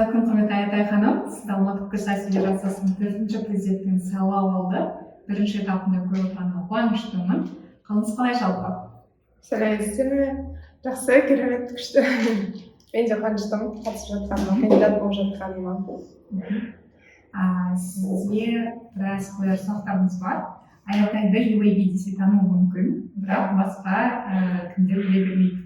Ассалаумағалейкум, құрметті Аятай ханым! Сізді Алматы Пікірсайыс федерациясының төртінші президенттігін сайлау алды бірінші этапында көріп отырғаныма қуаныштымын. Қалыңыз қалай жалпы? Сәлеметсіздер ме? Жақсы, керемет, күшті. Мен де қуаныштымын қатысып жатқаныма, кандидат болып жатқаныма. Сізге біраз қояр сұрақтарымыз бар. Аятайды UAB десе тануы мүмкін, бірақ басқа кімдер біле бермейді.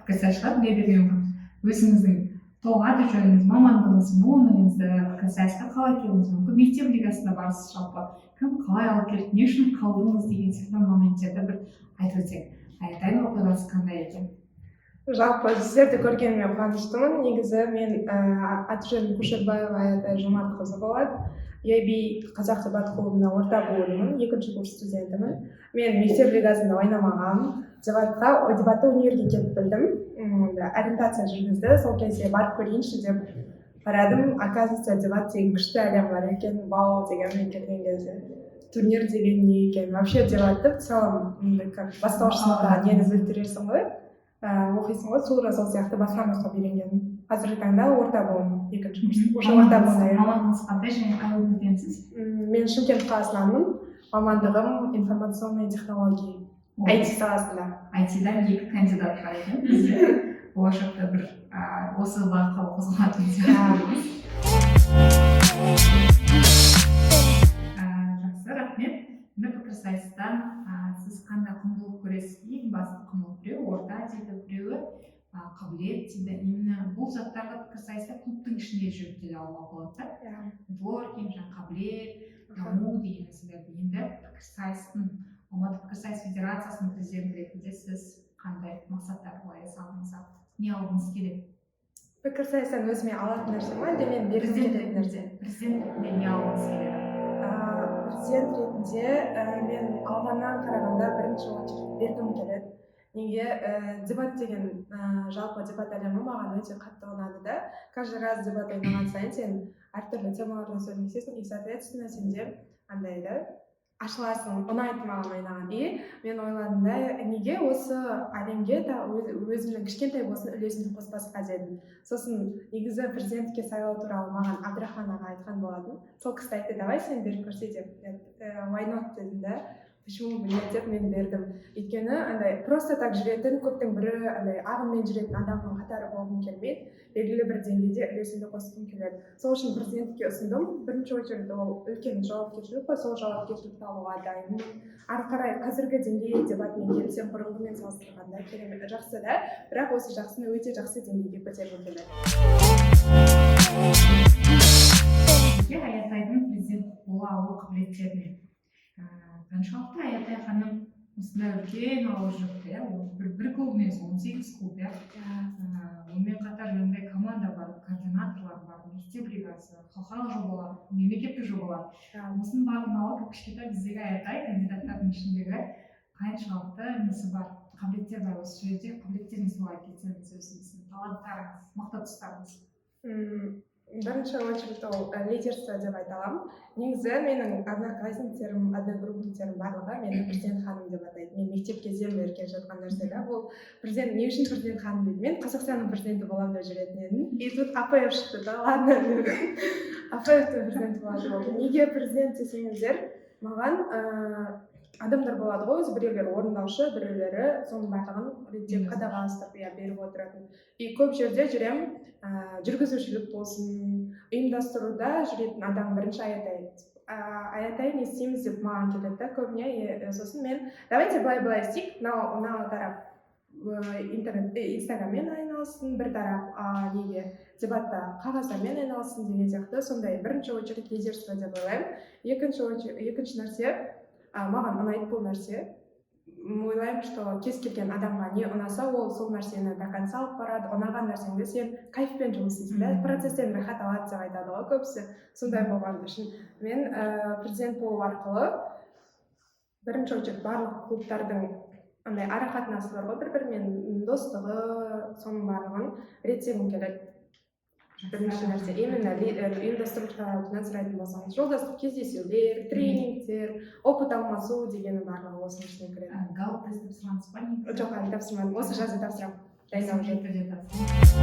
Пікірсайысшылар біле бермеуі мүмкін. Өзіңіздің толық аты жөніңіз, мамандығыңыз, буыныңызды, пікірсайысқа қалай келдіңіз, мүмкін, мектеп лигасында барсыз, жалпы кім қалай алып келді, не үшін қалдыңыз деген сияқты моменттерді бір айтып өтсек. Аятайдың оқиғасы қандай екен? Жалпы, сіздерді көргеніме қуаныштымын. Негізі мен аты жөнім Көшербаева Аятай Жомартқызы болады. UAB қазақ дебат клубына орта буынмын, екінші курс студентімін. Мен мектеп лигасында ойнамағанмын. Дебатты универге келіп білдім. Ориентация жүргізді, сол кезде барып көрейінші деп қарадым. Оказывается, дебат деген күшті әлем бар екен. Вау деген мен келген кезде. Турнир деген не екен вообще? Дебатты в целом как бастауыш сыныпта нені білдіресің ғой, оқисың ғой, тура сол сияқты бастан бастап үйренгенмін. Қазіргі таңда орта буын, екінші курс уже, орта буында. Мамандығыңыз қандай және қай өңірденсіз? Мен Шымкент қаласынанмын. Мамандығым информационные технологии, IT саласында. IT-дан екі кандидат бар екен бізде. Болашақта бір осы бағытқа қозғалатын сияқтымыз. Жақсы, рахмет. Енді пікірсайыстан сіз қандай құндылық көресіз? Ең басты құндылық: біреуі орта дейді, біреуі қабілет дейді. Именно бұл заттарды пікірсайыста клубтың ішінде жүріп те алуға болады да. Нетворкинг, жаңағы қабілет, даму деген мәселелерді. Енді пікірсайыстың, Алматы Пікірсайыс федерациясының президенті ретінде сіз қандай мақсаттар қоясыз алдыңызға, не алғыңыз келеді? Пікірсайыстан өзіме алатын нәрсе ма, әлде мен бергім Президент келетін нәрсе? ретінде, президент ретінде не алғыңыз келеді? Президент ретінде мен алғаннан қарағанда, бірінші очередь бергім келеді. Неге? Дебат деген, жалпы дебат әлемі маған өте қатты ұнады да. Каждый раз дебат ойнаған сайын сен әртүрлі темаларда сөйлесесің и, соответственно, сенде андай да ашыласың. Ұнайды маған ойнаған. И мен ойладым да, неге осы әлемге да өзімнің кішкентай болсын үлесімді қоспасқа дедім. Сосын негізі президентке сайлау туралы маған Абдрахман аға айтқан болатын. Сол кісі айтты: «Давай сен беріп көрсе» деп. «Why not?» дедім да, «почему бы нет» деп мен бердім. Өйткені андай просто так жүретін, көптің бірі, андай ағынмен жүретін адамның қатары болғым келмейді. Белгілі бір деңгейде үлесімді қосқым келеді. Сол үшін президентке ұсындым. Бірінші очередь ол үлкен жауапкершілік қой, сол жауапкершілікті алуға дайынмын. Ары қарай қазіргі деңгейі дебатмен келісемін, бұрынғымен салыстырғанда керемет, жақсы да, бірақ осы жақсыны өте жақсы деңгейге көтергім келеді. Неге Аятайдың президент бола алу қабілеттеріне, қаншалықты Аятай ханым осындай үлкен ауыр жүкті, иә, ол бір клуб емес, 18 клуб, иә, онымен қатар жаңағыдай команда бар, координаторлар бар, мектеп лигасы, халықаралық жобалар, мемлекеттік жобалар, осының барлығын алып, кішкентай біздегі Аятай кандидаттардың ішіндегі қаншалықты несі бар, қабілеттер бар? Осы жерде қабілеттеріңіз туралы айтып кетсеңіз, өзіңіздің таланттарыңыз, мықты тұстарыңыз. Бірінші очередь ол лидерство деп айта аламын. Негізі менің одноклассниктерім, одногруппниктерім барлығы мені президент ханым деп атайды. Мен мектеп кезден бері келе жатқан нәрсе да бұл. Президент, не үшін президент ханым дейді? Мен Қазақстанның президенті боламын деп жүретін едім. И тут АПФ шықты да, ладно деп, АПФ-тің президенті болатын болдым. Неге президент десеңіздер, маған адамдар болады ғой өзі: біреулері орындаушы, біреулері соның барлығын реттеп, қадағаластырып, иә, беріп отыратын. И көп жерде жүремін, жүргізушілік болсын, ұйымдастыруда жүретін адам бірінші Аятай. Аятай, не істейміз деп маған келеді да көбіне. И сосын мен: «Давайте былай былай істейік, мынау мынау тарап интернет, инстаграммен айналыссын, бір тарап неге, дебатта қағаздармен айналыссын» деген сияқты. Сондай бірінші очередь лидерство деп ойлаймын. Екінші нәрсе, маған ұнайды бұл нәрсе. Ойлаймын, что кез келген адамға не ұнаса, ол сол нәрсені до конца алып барады. Ұнаған нәрсеңді сен кайфпен жұмыс істейсің да, процесстен рахат алады деп айтады ғой көбісі. Сондай болған үшін мен президент болу арқылы бірінші очередь барлық клубтардың андай ара қатынасы бар ғой, бір бірімен достығы, соның барлығын реттегім келеді. Бірінші нәрсе именно ұйымдастыру тарапынан сұрайтын болсаңыз, жолдастық кездесулер, тренингтер, опыт алмасу дегеннің барлығы осының ішіне кіреді. Галлуп тест тапсырғансыз ба негізі? Жоқ, әлі тапсырмадым. Осы жазда тапсырамын, дайындалып Міндетті жүрмін. түрде тапсырыңыз.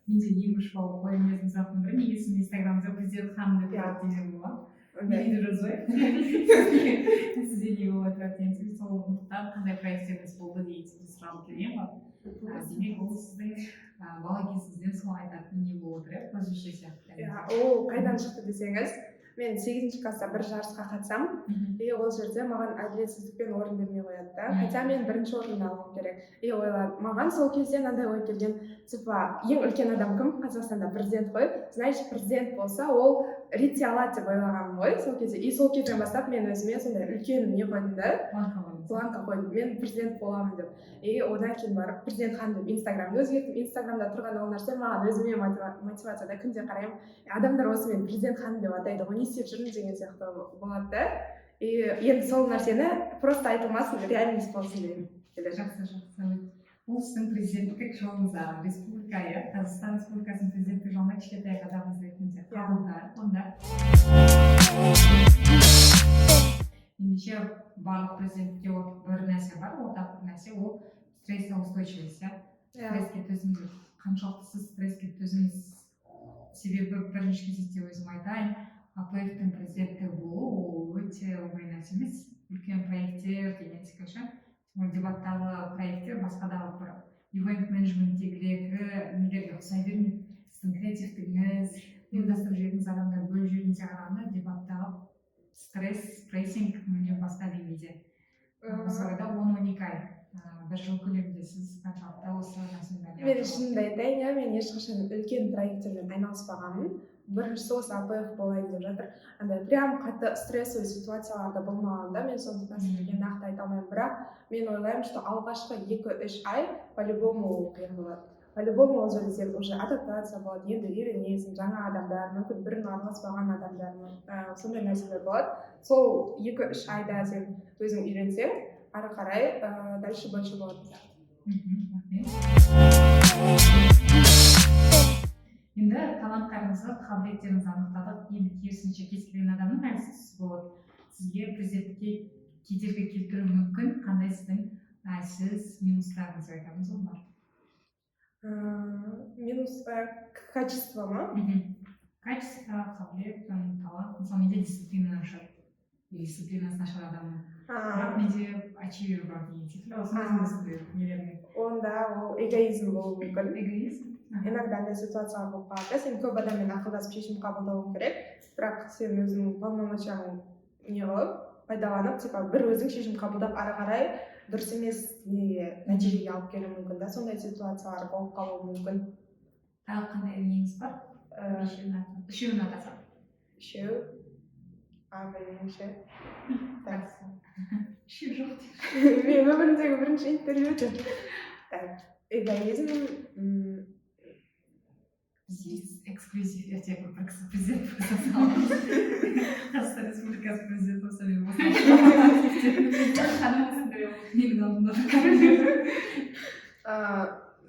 Менде ең бірінші қойған кездің сұрақтың бірі: неге сіздің инстаграмыңызда «президент ханым» деп тұрады деген болған. Ондай. Неге деп жазбаймын, сізде не болып тұрады деген секілді. Сондықтан қандай проекттеріңіз болды деген секілді сұрағым келген ғой. Демек, ол сіздің бала кезіңізден сол айтатын не болып отыр, иә, прозвище сияқты. Иә, ол қайдан шықты десеңіз, мен сегізінші класста бір жарысқа қатысамын и ол жерде маған әділетсіздікпен орын бермей қояды да, хотя мен бірінші орынды алуым керек. И ойладым, маған сол кезде мынандай ой келген, типа ең үлкен адам кім Қазақстанда? Президент қой. Значит, президент болса, ол реттей алады деп ойлағанмын ғой сол кезде. И сол кезден бастап мен өзіме сондай үлкен не қойдым да. Планка қойдыңыз. Планка қойдым, мен президент боламын деп. И одан кейін барып «президент ханым» деп инстаграмды өзгерттім. Инстаграмда тұрған ол нәрсе маған өзіме мотивация да. Күнде қараймын, адамдар осы мені «президент ханым» деп атайды ғой, не істеп жүрмін деген сияқты болады да. И енді сол нәрсені просто айтылмасын, реальность болсын дегім келеді. Жақсы, жақсы. Бұл сіздің президенттік жолыңыздағы, республика, иә, Қазақстан Республикасының президенттік жолына кішкентай қадамыңыз ретінде қабылдайық онда. Ендеше, барлық президентке бір нәрсе бар, ортақ бір нәрсе, ол стрессоустойчивость, иә? Иә. Стресске төзімділік. Қаншалықты сіз стресске төзімсіз? Себебі бірінші кезекте өзім айтайын, АПФ-тің президенті болу ол өте оңай нәрсе емес. Үлкен проекттер деген секілді ше, ол дебаттағы проекттер басқа да бір ивент менеджменттегілегі нелерге ұқсай бермейді. Сіздің креативтігіңіз, ұйымдастырып жібергіңіз, адамдар бөліп жібергіңізге қарағанда дебаттағы стресс, прессинг мүлдем басқа деңгейде. Осы орайда 10-12 ай, бір жыл көлемінде сіз қаншалықты осы нәрсенің бәріне Мен шынымды айтайын, иә, мен ешқашан үлкен проекттермен айналыспағанмын. Біріншісі осы АПФ болайын деп жатыр. Андай прям қатты стрессовый ситуацияларда болмаған да мен, сондықтан сіздерге нақты айта алмаймын. Бірақ мен ойлаймын, что алғашқы 2-3 ай по любому ол қиын болады. По любому ол жерде сен уже адаптация болады, енді үйренесің, жаңа адамдар, мүмкін бұрын араласпаған адамдар, сондай нәрселер болады. Сол 2-3 айда сен өзің үйренсең, ары қарай дальше больше болатын сияқты. Рахмет. Енді таланттарыңызды, қабілеттеріңізді анықтадық. Енді керісінше, кез келген адамның әлсіз тұсы болады. Сізге президентке кедергі келтіруі мүмкін қандай сіздің әлсіз минустарыңыз деп айтамыз ғой, бар? Минус качество ма? Качество, қабілет, там, талант. Мысалы, менде дисциплина нашар, дисциплинасы нашар адаммын, бірақ менде ачивер бар деген секілді. Осы өзіңіздің нелермен. Онда ол эгоизм болуы мүмкін. Эгоизм. Иногда андай ситуациялар болып қалады да, сен көп адаммен ақылдасып шешім қабылдауың керек, бірақ сен өзіңнің полномочияң не қылып пайдаланып, типа бір өзің шешім қабылдап, ары қарай дұрыс емес неге, нәтижеге алып келуі мүмкін да. Сондай ситуациялар болып қалуы мүмкін. Тағы қандай неңіз бар? Үшеуін атасақ. Үшеу, а, білмеймін ше. Так. Үшеу жоқ. Мен өмірімдегі бірінші интервью деп. Так, эгоизм. Бізде эксклюзив: ертең бір кісі президент болса саламыз. Қазақстан Республикасы президенті болса, мен болсам, менің алдымда.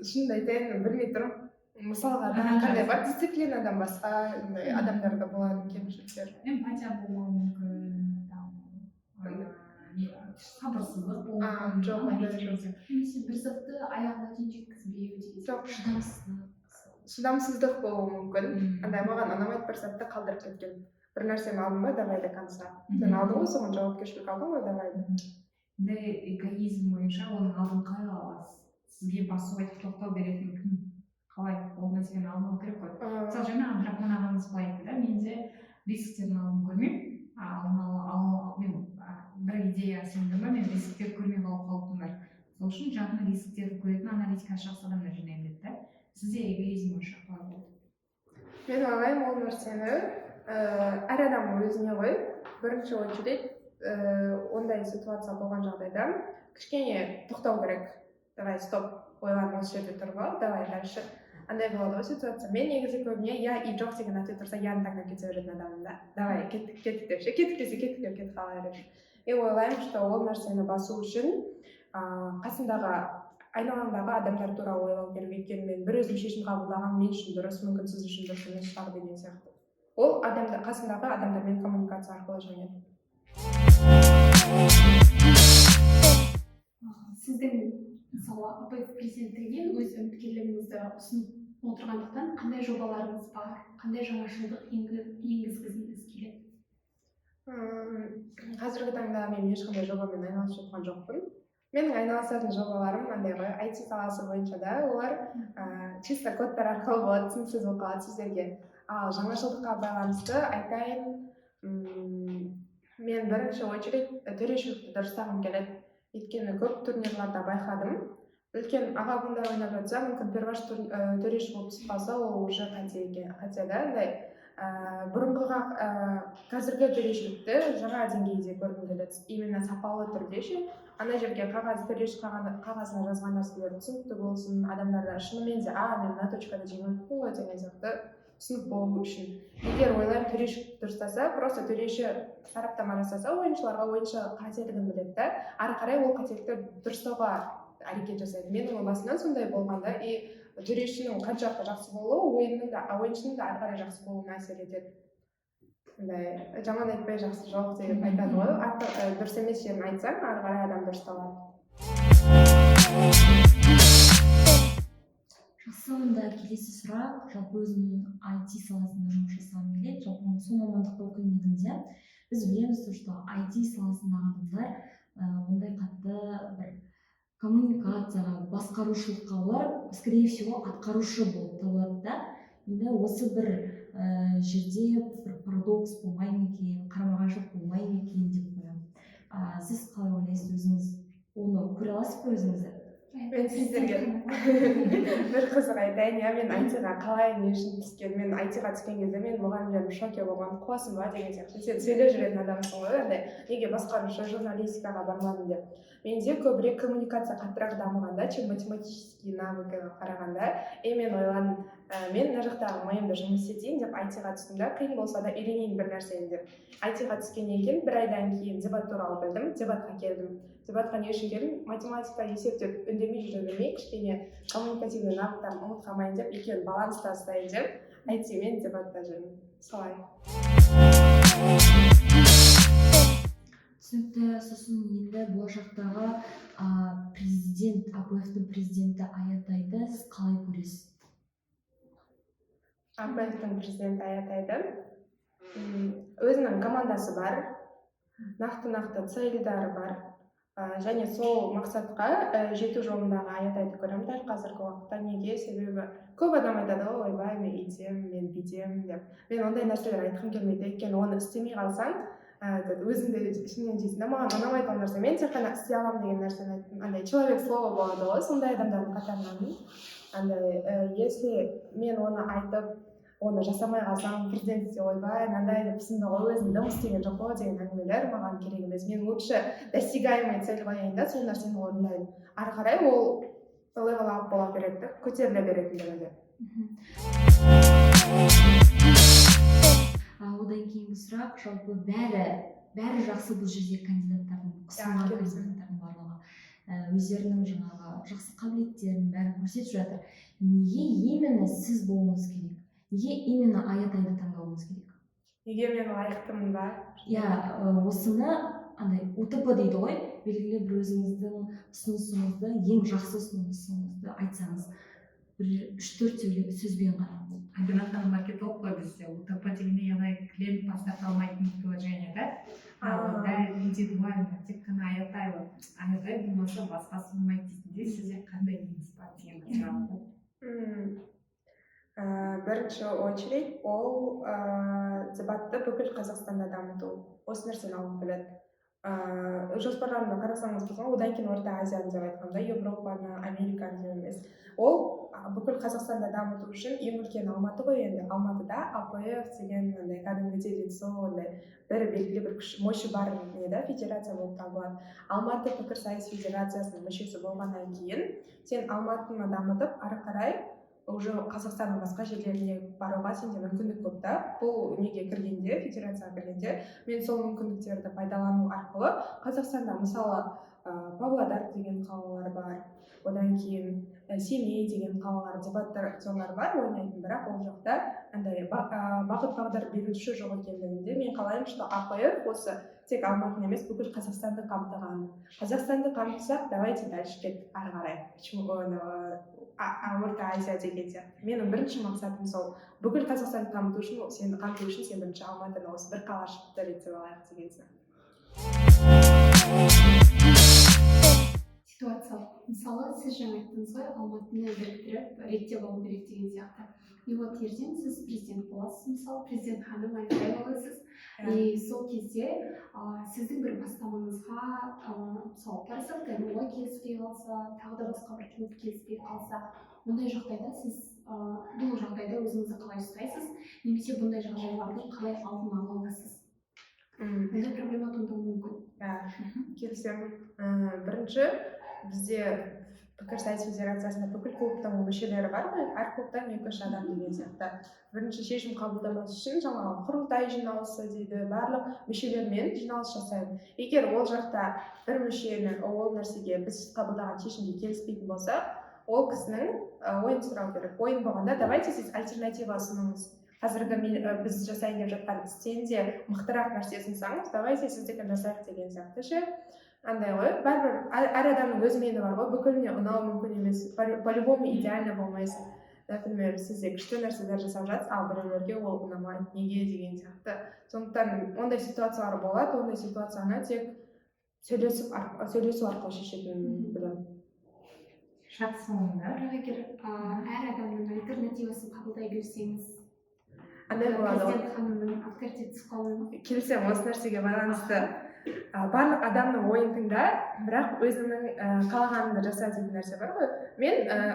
Шынымды айтайын, білмей тұрмын. Мысалға, тағы қандай бар дисциплинадан басқа андай адамдарда болатын кемшіліктер? Эмпатия болуы мүмкін, там, не, сабырсыздық болуы А, мүмкін. жоқ, ондай Аналитика жоқ. Немесе бір затты аяғына дейін жеткізбеу деген. Жоқ. Шыдамсыздық. Шыдамсыздық болуы мүмкін. Андай Андай маған ұнамайды бір затты қалдырып кеткен. Бір нәрсені алдың ба, давай до конца. Сен алдың ғой, соған жауапкершілік алдың ғой, давай. Енді эгоизм бойынша оның алдын қалай ала аласыз? Сізге басу айтып, тоқтау беретін кім? Қалай ол мәселені алдын алу керек қой? Мысалы, жаңа Абдрахман ағамыз былай айтты да: менде рисктердің алдын көрмеймін, алдын ала мен бір идея сендім ба, мен рисктер көрмей қалу қаупім бар, сол үшін жақын рисктерді көретін, аналитикасы жақсы адамдар жинаймын деді да. Сізде эгоизм бойынша қалай болды? Мен ойлаймын, ол нәрсені әр адам өзіне ғой бірінші очередь. Ондай ситуация болған жағдайда кішкене тоқтау керек. Давай, стоп, ойлан, осы жерде тұрып ал, давай дальше. Андай болады ғой ситуация. Мен негізі көбіне «иә» и «жоқ» деген ответ тұрса, «иә»ні таңдап кете беретін адаммын да. Давай, кеттік, кеттік деп ше, кеттік десе, кеттік деп кетіп қала беремін. И ойлаймын, что ол нәрсені басу үшін қасымдағы, айналамдағы адамдар туралы ойлау керек. Өйткені мен бір өзім шешім қабылдаған мен үшін дұрыс, мүмкін сіз үшін дұрыс емес шығар деген сияқты. Ол адамды қасындағы адамдармен коммуникация арқылы жеңеді. Сіздің, мысалы, АПФ президенттігінен өз үміткерлігіңізді ұсынып отырғандықтан, қандай жобаларыңыз бар, қандай жаңашылдық енгізгіңіз келеді? Қазіргі таңда мен ешқандай жобамен айналысып жатқан жоқпын. Менің айналысатын жобаларым мынандай ғой, IT саласы бойынша да, олар чисто кодтар арқылы болады, түсініксіз болып қалады сіздерге. Ал жаңашылдыққа байланысты айтайын, мен бірінші очередь төрешілікті дұрыстағым келеді, өйткені көп турнирларда байқадым, үлкен аға буындар ойнап жатса, мүмкін перваш төреші болып түсіп қалса, ол уже қате екен, қате да. Андай бұрынғыға, қазіргі төрешілікті жаңа деңгейде көргім келеді, именно сапалы түрде ше. Ана жерге қағаз, төреші қағазына жазған нәрселер түсінікті болсын, адамдарда шынымен де «а, мен мына точкада жеңіліппін ғой» деген сияқты түсінік болу үшін. Егер, ойлаймын, төреші дұрыстаса, просто төреші сараптама жасаса ойыншыларға, ойыншы қателігін біледі да, ары қарай ол қателікті дұрыстауға әрекет жасайды. Менің басымнан сондай болған да. И төрешінің қаншалықты жақсы болуы ойынның да, ойыншының да ары қарай жақсы болуына әсер етеді. Андай «жаман айтпай жақсы жоқ» деп айтады ғой, артық дұрыс емес жерін айтсаң, ары қарай адам дұрысталады. Жақсы, онда келесі сұрақ. Жалпы өзің IT саласында жұмыс жасағың келеді, жалпы сол мамандықты оқимын дедің, иә? Біз білеміз то, что IT саласындағы адамдар ондай қатты бір коммуникацияға, басқарушылыққа, олар, скорее всего, атқарушы болып табылады да. Енді осы бір жерде бір парадокс болмай ма екен, қарама қайшылық болмай ма екен деп қоямын. Сіз қалай ойлайсыз, өзіңіз оны көре аласыз ба өзіңізді? Мен сіздерге бір қызық айтайын, иә. Мен IT-ға қалай, не үшін түскен? Мен IT-ға түскен кезде менің мұғалімдерім в шоке болған, «қуасың ба» деген сияқты, «сен сөйлеп жүретін адамсың ғой, андай неге басқарушы, журналистикаға бармадың?» деп. Менде көбірек коммуникация қаттырақ дамыған да, чем математический навыкыға қарағанда. И мен ойладым, мен мына жақтағы миымды жұмыс істетейін деп IT-ға түстім да, қиын болса да үйренейін бір нәрсені деп. IT-ға түскеннен кейін бір айдан кейін дебат туралы білдім, дебатқа келдім. Дебатқа не үшін келдім? Математика, есеп деп үндемей жүре бермей, кішкене коммуникативный навыктарымды ұмытып қалмайын деп, екеуін баланста ұстайын деп IT мен дебатта жүрмін, солай. Түсінікті. Сосын енді болашақтағы президент, АПФ-тың президенті Аятайды сіз қалай көресіз? АПФ-тың президенті Аятайды өзінің командасы бар, нақты нақты цельдары бар, және сол мақсатқа жету жолындағы Аятайды көремін дәл қазіргі уақытта. Неге? Себебі көп адам айтады ғой, «ойбай, мен үйтемін, мен бүйтемін» деп. Мен ондай нәрселер айтқым келмейді, өйткені оны істемей қалсаң, өзіңді ішіңнен жейсің да. Маған ұнамайды ол нәрсе. Мен тек қана істей аламын деген нәрсені айттым. Андай человек слова болады ғой, сондай адамдардың қатарынанмын. Андай если мен оны айтып, оны жасамай қалсам, президентте «ойбай, мынандай деп түсінді ғой, өзін дым істеген жоқ қой» деген әңгімелер маған керек емес. Мен лучше достигаемый цель қояйын да, сол нәрсені орындайын. Ары қарай ол level up бола береді да, көтеріле беретіндігі. Одан кейінгі сұрақ. Жалпы бәрі жақсы бұл жерде, кандидаттардың, ұсынған Келісемін. кандидаттардың барлығы өздерінің жаңағы жақсы қабілеттерін бәрін көрсетіп жатыр. Неге именно сіз болуыңыз керек, неге именно Аятайды таңдауыңыз керек? Неге мен лайықтымын ба? Иә, осыны андай УТП дейді ғой, белгілі бір өзіңіздің ұсынысыңызды, ең жақсы ұсынысыңызды айтсаңыз, бір үш төрт сөзбен ғана. Айдана ханым маркетолог қой. Бізде УТП дегенде, яғни клиент бас тарта алмайтын приложение да. А вот дәл индивидуально тек қана Аятай, вот Аятай болмаса, басқасы болмайды дейтіндей, сізде қандай неңіз бар деген бір сұрақ қой. Бірінші очередь ол дебатты бүкіл Қазақстанда дамыту, осы нәрсені алып келеді. Жоспарларымда қарасаңыз болсын, одан кейін Орта Азияны деп айтқанмын да, Европаны, Американы деп емес. Ол бүкіл Қазақстанда дамыту үшін ең үлкен Алматы ғой. Енді Алматыда АПФ деген андай кәдімгідей лицо, андай бір белгілі бір күш, мощи бар не да, федерация болып табылады. Алматы пікірсайыс федерациясының мүшесі болғаннан кейін сен Алматыны дамытып, ары қарай уже Қазақстанның басқа жерлеріне баруға сенде мүмкіндік көп та. Бұл неге кіргенде, федерацияға кіргенде, мен сол мүмкіндіктерді пайдалану арқылы Қазақстанда, мысалы, Павлодар деген қалалар бар, одан кейін Семей деген қалалар, дебаттерлар бар ойнайтын. Бірақ ол жақта андай бағыт бағдар беруші жоқ екендігінде мен қалаймын, что АПФ осы тек Алматыны емес, бүкіл Қазақстанды қамтыған. Қазақстанды қамтысақ, давайте дальше кеттік ары қарай. Почему Орта Азия деген сияқты. Менің бірінші мақсатым сол: бүкіл Қазақстанды қамту үшін, сен қамту үшін сен бірінші Алматыны, осы бір қалашықты реттеп алайық деген сияқты. Ситуациялық, мысалы, сіз жаңа айттыңыз ғой, Алматыны біріктіріп, реттеп алу керек деген сияқты. И вот ертең сіз президент боласыз, мысалы, президент ханым Аятай боласыз. И сол кезде сіздің бір бастамаңызға, мысалы, Парасат Кәлімұлы келіспей қалса, тағы да басқа бір клуб келіспей қалса, ондай жағдайда сіз бұл жағдайда өзіңізді қалай ұстайсыз немесе бұндай жағдайлардың қалай алдын ала аласыз? Ондай проблема туындауы мүмкін. Иә, келісемін. Бірінші бізде Пікірсайыс федерациясында бүкіл клубтың мүшелері бар ғой, әр клубтан екі үш адам деген сияқты. Бірінші шешім қабылдамас үшін жаңағы құрылтай жиналысы дейді, барлық мүшелермен жиналыс жасаймын. Егер ол жақта бір мүшені ол нәрсеге, біз қабылдаған шешімге келіспейтін болса, ол кісінің ойын сұрау керек. Ойын болғанда, давайте сіз альтернатива ұсыныңыз, қазіргі мен, біз жасайын деп жатқан істен де мықтырақ нәрсе ұсынсаңыз, давайте сіздікін жасайық деген сияқты ше. Андай ғой, бәрібір әр адамның өз мені бар ғой, бүкіліне ұнауы мүмкін емес, по любому идеально болмайсың. Например, сіз де күшті нәрселер жасап жатсыз, ал біреулерге ол ұнамайды, неге деген сияқты. Сондықтан ондай ситуациялар болады. Ондай ситуацияны тек сөйлесу арқылы шешетінін білемін. Шарт соңында. Бірақ егер әр адамның альтернативасын қабылдай берсеңіз, Андай болады ғой. президент ханымның авторитеті түсіп қалмай ма? Келісемін осы нәрсеге байланысты. Барлық адамның ойын тыңда, бірақ өзіңнің қалағаныңды жаса дейтін нәрсе бар ғой. Мен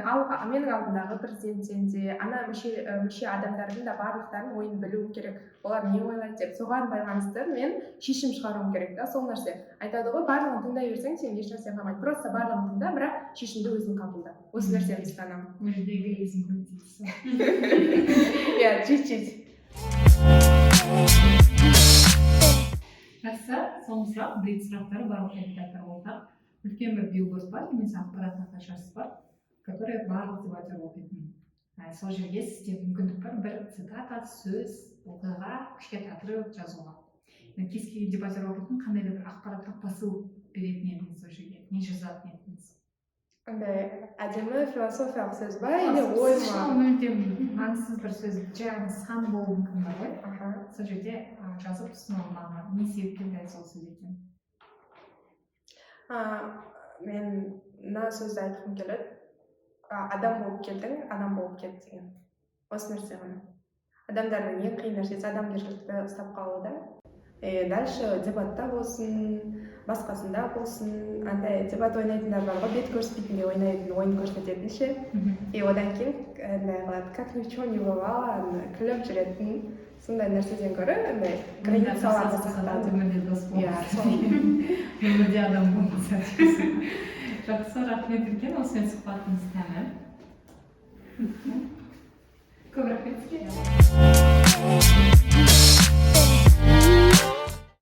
ал менің алдымдағы президенттен де, ана мүше адамдардың да, барлықтарының ойын білуім керек, олар не ойлайды деп. Соған байланысты мен шешім шығаруым керек та. Сол нәрсе айтады ғой, барлығын тыңдай берсең, сен ешнәрсе қалмайды. Просто барлығын тыңда, бірақ шешімді өзің қабылда. Осы нәрсені ұстанамын. Ол жерде эгоизм көмектесті. Иә, чуть чуть. Жақсы, соңғы сұрақ, блиц сұрақтары. Барлық кандидаттар ортақ. Үлкен бір билборд бар немесе ақпарат тақтайшасы бар, который барлық дебаттер оқитын. Сол жерге сізде мүмкіндік бар бір цитата, сөз, оқиға, кішкентай отрывок жазуға. Енді кез келген дебаттер оқитын қандай да бір ақпараттық посыл беретін едіңіз, сол жерге не жазатын едіңіз? Андай әдемі философиялық сөз ба или ой Сіз ма? үшін мүлдем маңызсыз бір сөз, жай ғана сан болуы мүмкін бар ғой. Сол жерде жазып, сосын ол маған не себептен дәл сол сөз екен. Мен мына сөзді айтқым келеді: адам болып келдің, адам болып кет деген. Осы нәрсе ғана. Адамдардың ең қиын нәрсесі адамгершілікті ұстап қалу да. И дальше дебатта болсын, басқасында болсын, андай дебат ойнайтындар бар ғой, бет көрсетпейтіндей ойнайтын, ойын көрсететін ше. И одан кейін андай қылады, как ни в чем не бывало, ана күліп жүретін. Сондай нәрседен гөрі андай границаларды сақтау деп. Өмірде дос Иә, болмаса, сол. өмірде адам болмаса. Жақсы, рахмет үлкен. Осымен сұхбатымыз тәмам. Көп рахмет сізге.